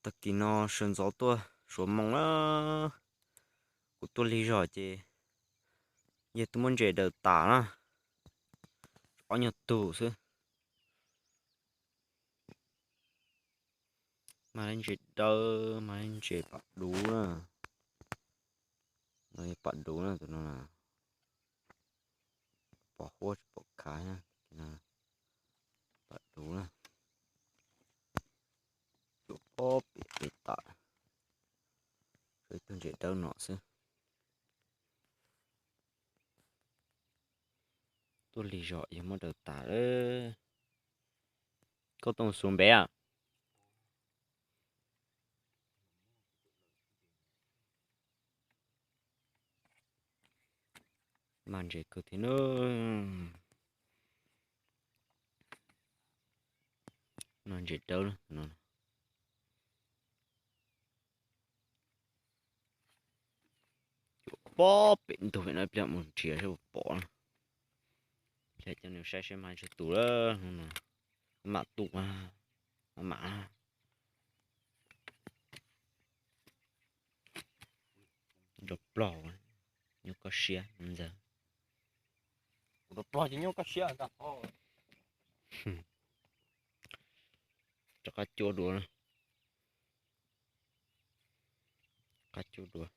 Tag kis no sawv ntxov tuaj suav moo na, kuv tuaj lig zog ces yawg twb muab ntses daws tas na, ob nyuag tug xwb. Mas ntses dawb, mas ntses pam duv na, pam duv na tus no na, pom huab tsis pom khav, pam duv na, ob pem pem tam, ib tug ntses dawb no xwb. Tuaj lig zog yawg muab daws tas lawm. Koj tuaj xuas npev a? Mas ntses kawg thiab na. No ntses dawb no. Pob pem ntug pem no, ib pliag mus nrhiav saib puas pom. Ib pliag coj nej saib saib mas tsawg tus lawm. Mam tus, mam mam. Nrov plog, nyob koj siab ntxawg. Kuv nrov plog ces nyob koj siab ntag. Rov qab cuab dua, qab cuab dua.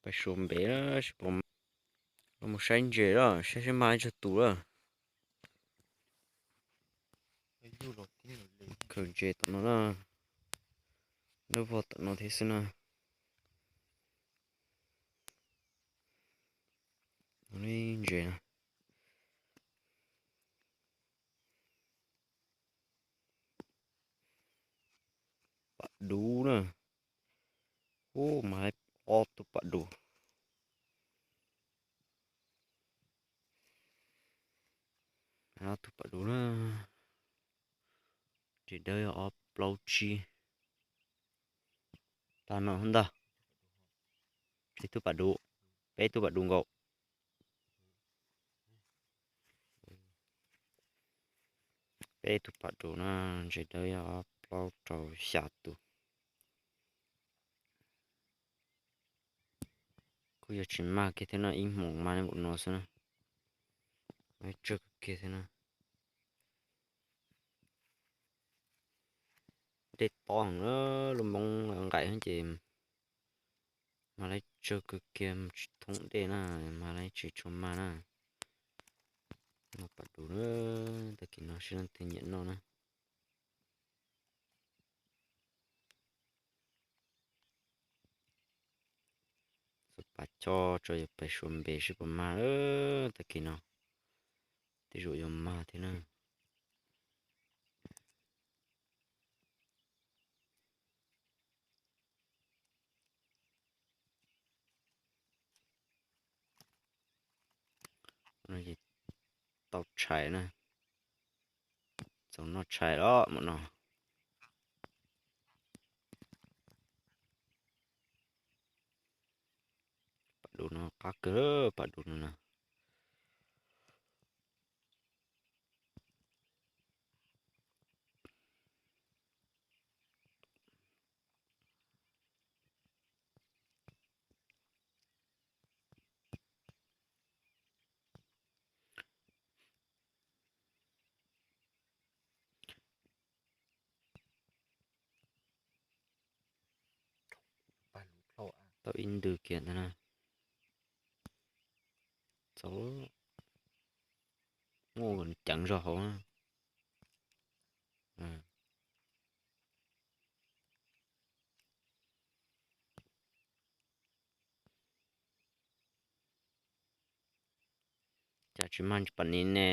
Pais suav npev, los mus saib ntses lawm, saib saib mas ib tsag tus lawm. Khaws ntses tom no na, lub vog tom no thiab xwb na. Ntses na. Pam duv na. Ub, mas ob tug pam duv. Ob tug pam duv na. Ntses dawb ob plaub tsib. Tag no ntag. Ib tug pam duv, peb tug pam duv nkaus. Peb tug pam duv na, ntses dawb ob plaub rau xya tus. Kuj yog tsis mag kiag thiab no, ib hmos mag li npaum no xwb na. Mas tsawg kawg kiag thiab na. Dej tob heev, lub moob nqaim ces mag laib tsawg kawg kiag, tsis thoob dej na, mag laib tsis tshua mag na. Noj pam duv na, tag kis no seb leej twg nyiam noj na. Xuas pas coj tso yuav pais suav npev seb puas mag, tag kis no tej zaum yuav mag thiab na. Tau tshais na, txaus noj tshais los mas no. Pam duv no qab kawg, pam duv no na. Tau ib ntws kiag ntag na. Txaus. Muaj ceev zog hauv. Cas tsis mag pas niv ne?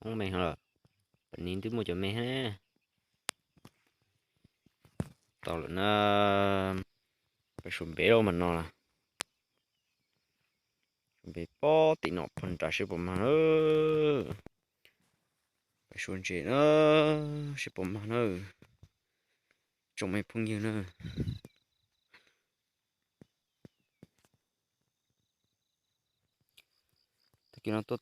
Hoob me lawm, pas niv twb muaj cov me thiab. Tau lawm na. Peb suav npe laj mas no las. Suav npe pob tim no pog nrad seb puas mag na. Peb suav ntses na, seb puas mag na. Tsoom me phooj ywg na, tag kis no tuaj